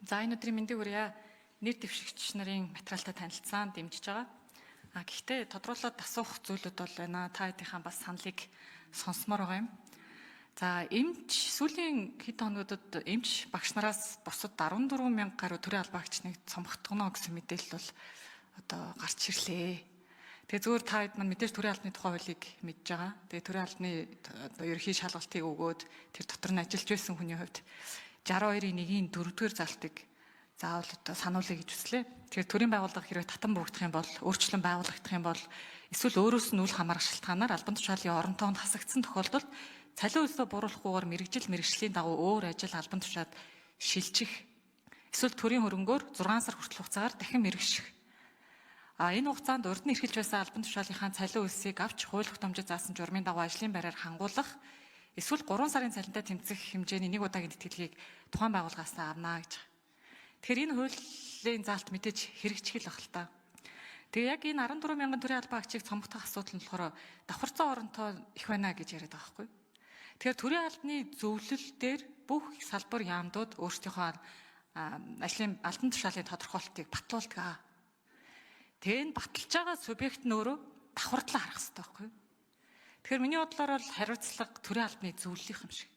За, энэ өдрийн мэндийг хүргье. Нэр дэвшигч нарын материалтай танилцсан, дэмжиж байгаа. А гэхдээ тодруулаад асуух зүйлүүд бол байна. Та хэдийнхээ бас саналыг сонсомоор байгаа юм. За, эмч сүүлийн хэд хоногудад эмч багш нараас бусад 14 мянга гаруй төрийн албан агчныг цомготгоно гэсэн мэдээлэл бол одоо гарч ирлээ. Тэгээ зүгээр та хэд маань мэдээж төрийн албаны тухай хуулийг мэдж байгаа. Тэгээ төрийн албаны одоо ерөнхий шалгалтыг өгөөд тэр дотор нь ажиллаж байсан хүний хувьд 62-ын 1-ийн 4-р залтыг заавал одоо сануулъя гэж хүслээ. Тэгэхээр төрийн байгууллага хэрвээ татан буугдах юм бол, өөрчлөн байгуулагдах юм бол, эсвэл өөрөөс нь үл хамаарах шалтгаанаар албан тушаалын орон тоонд хасагдсан тохиолдолд цалин хөлсөө бууруулахгүйгээр мэргэжил мэргэжлийн дагуу өөр ажил албан тушаад шилжих, эсвэл төрийн хөрөнгөөр 6 сар хүртэл хугацаагаар дахин мэргэших. А энэ хугацаанд урд нь эрхэлж байсан албан тушаалынхаа цалин хөлсийг авч хууль тогтоомжид заасан журмын дагуу ажлын байраар хангуулах, эсвэл 3 сарын цалинтай тэмцэх хэмжээний нэг удаагийн тэтгэлгийг тухайн байгууллагаас авна гэж. Тэгэхээр энэ хуулийн заалт мэдээж хэрэгжих л баг л та. Тэгээ яг энэ 14 мянган төрийн албан агчийг цомгдох асуудал нь болохоор давхарцаа оронтой их байна гэж яриад байгаа байхгүй. Тэгэхээр төрийн албаны зөвлөл дээр бүх салбар яамдууд өөрсдийнхөө ажлын албан тушаалын тодорхойлтыг батлуулдаг. Тэгээ энэ баталж байгаа субъект нь өөрөө давхардлаа харах хэрэгтэй байхгүй. Тэгэхээр миний бодлоор бол хариуцлага төрийн албаны зөвлөлийнх юм шиг.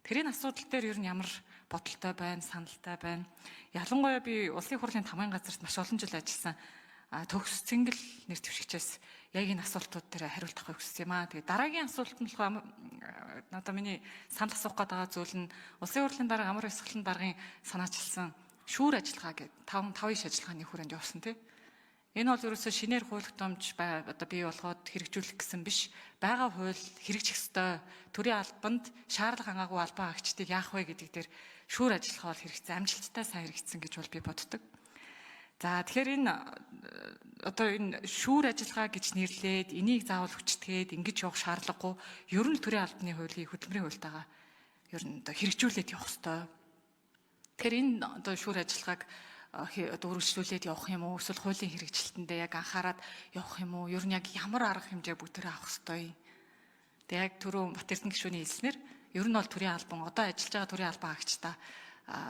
Тэр энэ асуудал дээр ер нь ямар бодолтой байна, саналтай байна? Ялангуяа би улсын хурлын тамгын газарт маш олон жил ажилласан төгс цэнгэл нэр дэвшигчээс яг энэ асуултууд дээр хариулт авахыг хүссэн юм аа. Тэгээ дараагийн асуулт нь болохоор одоо миний санал асуух гээд байгаа зүйл нь улсын хурлын дарга Амар Ёсгалан даргын санаачилсан шүүр ажиллагаа гэдэг 5 5 иш ажиллагааны хүрээнд явсан тий. Энэ бол ерөөсөө шинээр хууль тогтоомж одоо бий болгоод хэрэгжүүлэх гэсэн биш. Байгаа хууль хэрэгжих ёстой. Төрийн албанд шаардлага хангаагүй албан агчдыг яах вэ гэдэг дээр шүүр ажиллагаа бол хэрэгцээ, амжилттай сайн хэрэгжсэн гэж бол би боддог. За, тэгэхээр энэ одоо энэ шүүр ажиллагаа гэж нэрлээд энийг заавал хүчтгээд ингэж явах шаардлагагүй. Ер нь төрийн албаны хуулийг хөдөлмөрийн хуультайгаа ер нь одоо хэрэгжүүлээд явах ёстой. Тэгэхээр энэ одоо шүүр ажиллагааг одоо үргэлжлүүлээд явах юм уу, эсвэл хуулийн хэрэгжилтэндээ яг анхаарад явах юм уу, ер нь яг ямар арга хэмжээ бүгдээрээ авах ёстой юм? Тэгээ яг түрүү Бат Эрдэнэ гишүүний хэлснээр ер нь бол төрийн албан одоо ажиллаж байгаа төрийн албан агчдаа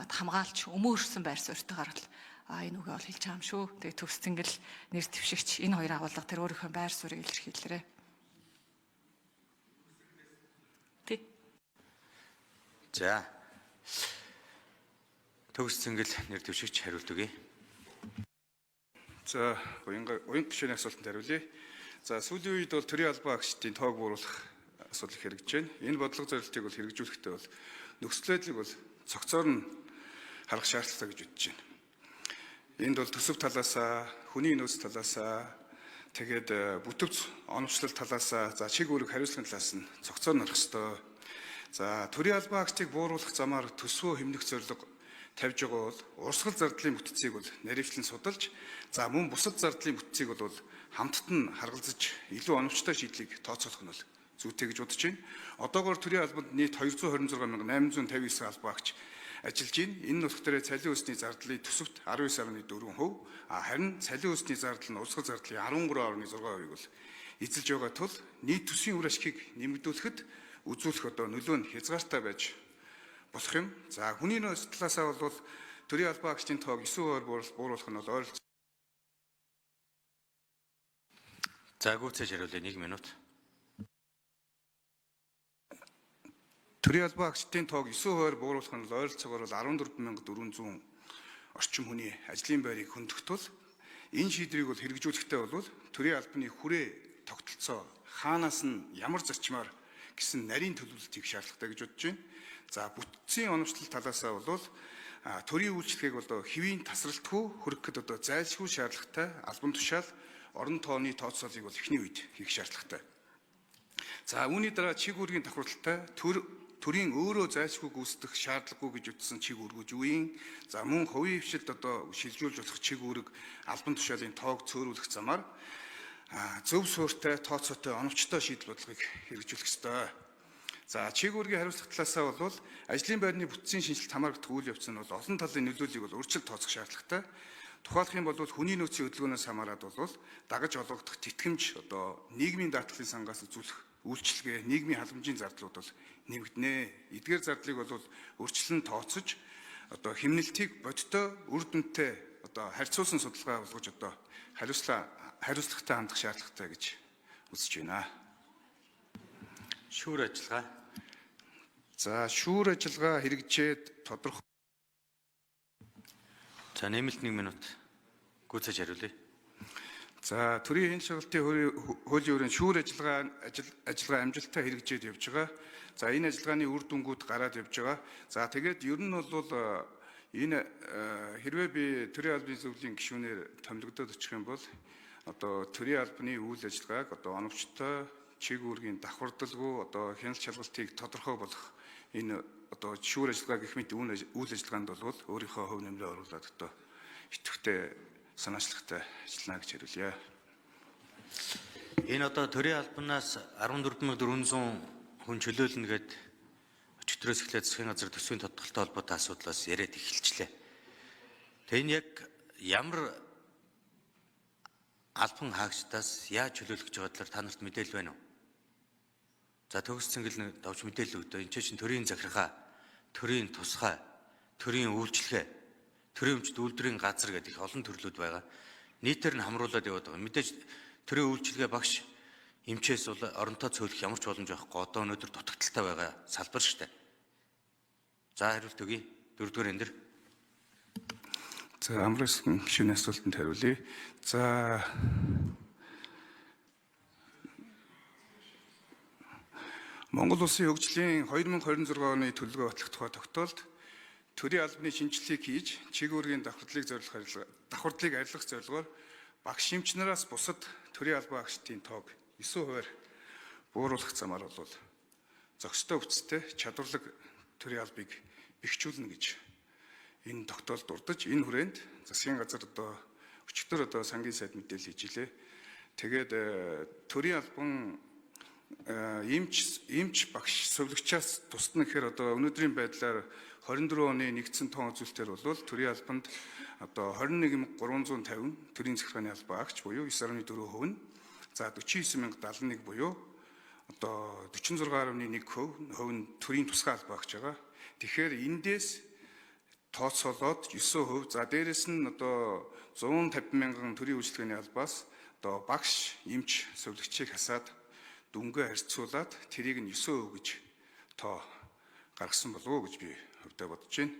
хамгаалж өмөөрсөн байр суурьтайгаар л энэ үгээ бол хэлж байгаа юм шүү. Тэгээ төгс цэнгэл нэр дэвшигч энэ хоёр агуулга тэр өөрийнхөө байр суурийг илэрхийлээрэй. Тий. За. Төгс цэнгэл нэр дэвшигч хариулт өгье. За, уянга уянга гишүүний асуултанд хариулъя. За, сүүлийн үед бол төрийн албан агчдын тоог бууруулах асуудал их хэрэгжиж байна. Энэ бодлого зорилтыг бол хэрэгжүүлэхдээ бол нөхцөл байдлыг бол цогцоор нь харах шаардлагатай гэж бодож байна. Энд бол төсөв талаасаа, хүний нөөц талаасаа, тэгээд бүтвц оновчлол талаасаа, за чиг үүрэг хариуцлагын талаас нь цогцоор нь харах ёстой. За, төрийн албан агчдыг бууруулах замаар төсвөө хэмнэх зорилго тавьж байгаа бол урсгал зардлын бүтцийг бол наривчлан судалж, за мөн бусад зардлын бүтцийг бол хамтд нь харгалзаж илүү оновчтой шийдлийг тооцоолох нь бол зүйтэй гэж бодож байна. Одоогоор төрийн албанд нийт 226,859 албан агч ажиллаж байна. Энэ нь болохоор цалин өсний зардлын төсөвт 19.4%, харин цалин өсний зардал нь урсгал зардлын 13.6%-ыг бол эзэлж байгаа тул нийт төсвийн үр ашгийг нэмэгдүүлэхэд үзүүлэх одоо нөлөө нь хязгаартай байж болох юм. За, хүний нөөц талаасаа бол төрийн албан агчдын тоог 9%-аар бууруулах нь бол ойролцоогоор За, гүйцээж хариулъя 1 минут. Төрийн албан агчдын тоог 9%-аар бууруулах нь бол ойролцоогоор бол 14,400 орчим хүний ажлын байрыг хөндөх тул энэ шийдвэрийг бол хэрэгжүүлэхдээ бол төрийн албаны хүрээ тогтолцоо хаанаас нь ямар зарчмаар гэсэн нарийн төлөвлөлт хийх шаардлагатай гэж бодож байна. За, бүтцийн оновчлол талаасаа бол төрийн үйлчлэгийг одоо хэвийн тасралтгүй хүргэхэд одоо зайлшгүй шаардлагатай албан тушаал орон тооны тооцоолыг бол эхний үед хийх шаардлагатай. За, үүний дараа чиг үүргийн давхарлалтай төрийн өөрөө зайлшгүй гүйцэтгэх шаардлагагүй гэж утсан чиг үүргүүд юу юм? За, мөн хувийн хвшилд одоо шилжүүлж болох чиг үүрэг албан тушаалын тоог цөөрүүлэх замаар зөв суурьтай, тооцоотой, оновчтой шийдэл бодлогыг хэрэгжүүлэх ёстой. За, чиг үүргийн хариуцлага талаасаа бол ажлын байрны бүтцийн шинжилэлт хамаарагдах үйл явц нь бол олон талын нөлөөллийг бол өөрчлөлт тооцох шаардлагатай. Тухайлах юм бол хүний нөөцийн хөдөлгөөнөөс хамаарат бол дагаж олгогдох тэтгэмж одоо нийгмийн даатгалын сангаас үзүүлэх үйлчилгээ, нийгмийн халамжийн зардлууд бол нэмэгдэнэ. Эдгээр зардлыг бол өөрчлөн тооцож одоо хэмнэлтийг бодиттой үр дүнтэй одоо харьцуулсан судалгаа болгож одоо хариуцлагатай хандах шаардлагатай гэж үзэж байна. Шүүр ажиллагаа. За шүүр ажиллагаа хэрэгжээд тодорхой За нэмэлт 1 минут. Гүйцээж хариулъя. За төрийн хэн шалгалтын хуулийн өрөөнд шүүр ажиллагаа амжилттай хэрэгжээд явж байгаа. За энэ ажиллагааны үр дүнгууд гараад явж байгаа. За тэгээд ер нь бол энэ хэрвээ би төрийн албаны зөвлөлийн гишүүнээр томилогдоод очих юм бол одоо төрийн албаны үйл ажиллагааг одоо оновчтой чиг үүргийн давхардалгүй одоо хяналт шалгалтыг тодорхой болгох энэ одоо шүүр ажиллагаа гэх мэт үйл ажиллагаанд бол өөрийнхөө хувь нэмрээ оруулаад одоо идэвхтэй санаачлагтай ажиллана гэж хариулъя. Энэ одоо төрийн албанаас 14,400 хүн чөлөөлнө гээд өчигдрөөс эхлээд засгийн газар төсвийн тодтолтой холбоотой асуудлаас яриад эхэлчлээ. Тэгээ энэ яг ямар албан хаагчдаас яаж чөлөөлөх гэж байгаа талаар та нарт мэдээлэл байна уу? За төгс цэнгэл давж мэдээлэл өгдөө. Энд чинь төрийн захиргаа, төрийн тусгай, төрийн үйлчилгээ, төрийн өмчт үйлдвэрийн газар гэдэг их олон төрлүүд байгаа. Нийтээр нь хамруулад яваад байгаа. Мэдээж төрийн үйлчилгээ багш эмчээс бол оронтой цөөлөх ямар ч боломж байхгүй. Одоо өнөөдөр дутагдaltaй байгаа салбар шүү дээ. За хариулт өгье. Дөрөвдүгээр энэ дэр. За амрын гишүүний асуултанд хариулъя. За Монгол Улсын хөгжлийн 2026 оны төлөвлөгөө батлах тухай тогтоолд төрийн албаны шинжилгээг хийж чиг үүргийн давхардлыг арилгах зорилгоор багш эмч нараас бусад төрийн албан агчдын тоог 9%-аар бууруулах замаар бол зохистой өвцтэй чадварлаг төрийн албыг бэхжүүлнэ гэж энэ тогтоолд дурдаж энэ хүрээнд засгийн газар одоо өчигдөр одоо сангийн сайд мэдээлэл хийж илээ. Тэгээд төрийн албан эмч багш сувилагчаас тусдна гэхээр одоо өнөөдрийн байдлаар 24 оны нэгдсэн тоон үзүүлэлтээр бол төрийн албанд одоо 21,350 төрийн захиргааны албан агч буюу 9.4% нь, за 49,071 буюу одоо 46.1% нь төрийн тусгай албан агч байгаа. Тэгэхээр эндээс тооцоолоод 9%, за дээрэс нь одоо 150 мянган төрийн үйлчилгээний албаас одоо багш, эмч, сувилагчийг хасаад дүнгээ харьцуулаад тэрийг нь 9% гэж тоо гаргасан болов уу гэж би хувьдаа бодож байна.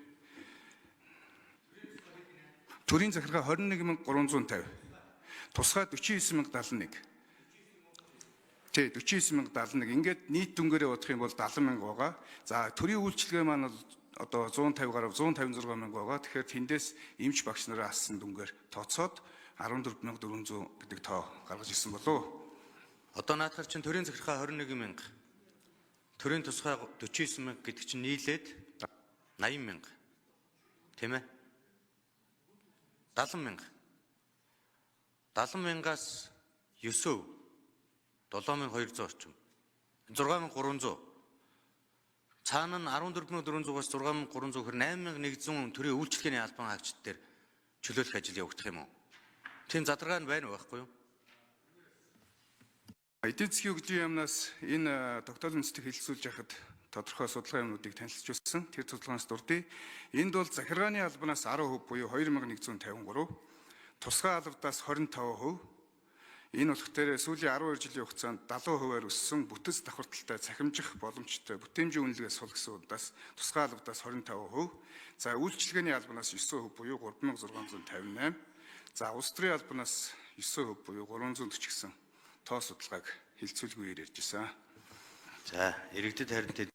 Төрийн захиргаа 21,350. Тусгай 49,071. Тий, 49,071. Ингээд нийт дүнгээрээ бодох юм бол 70,000 байгаа. За төрийн үйлчилгээ маань бол одоо 150 гаруй 156 мянга байгаа. Тэгэхээр тэндээс эмч багш нараа ассан дүнгээр тооцоод 14,400 гэдэг тоо гаргаж ирсэн болов уу? Одоо наадахар чинь төрийн захиргаа 21 мянга, төрийн тусгай 49 мянга гэдэг чинь нийлээд 80 мянга. Тийм ээ? 70 мянга. 70 мянгаас 9 7200 орчим. 6300. Цаана нь 14400-аас 6300 гэхээр 8100 төрийн үйлчилгээний албан хаагчид дээр чөлөөлөх ажил явагдах юм уу? Тийм задаргаа нь байна уу байхгүй юу? Эдийн засгийн хөгжлийн яамнаас энэ тогтоолын үндэслэл хэлэлцүүлж яхад тодорхой судалгаа юмнуудыг танилцуулсан. Тэр судалгаанаас дурдъя. Энд бол захиргааны албанаас 10% буюу 2153, тусгай албадаас 25%. Энэ болох дээр сүүлийн 12 жилийн хугацаанд 70%-аар өссөн бүтэц давхарталтай цахимжих боломжтой бүтээмжийн үнэлгээ сул гэсэн удаас тусгай албадаас 25%, за үйлчилгээний албанаас 9% буюу 3658, за улс төрийн албанаас 9% буюу 340 гэсэн тоо судалгааг хилцүүлгүй ярьж ирсэн. За, иргэдэд харин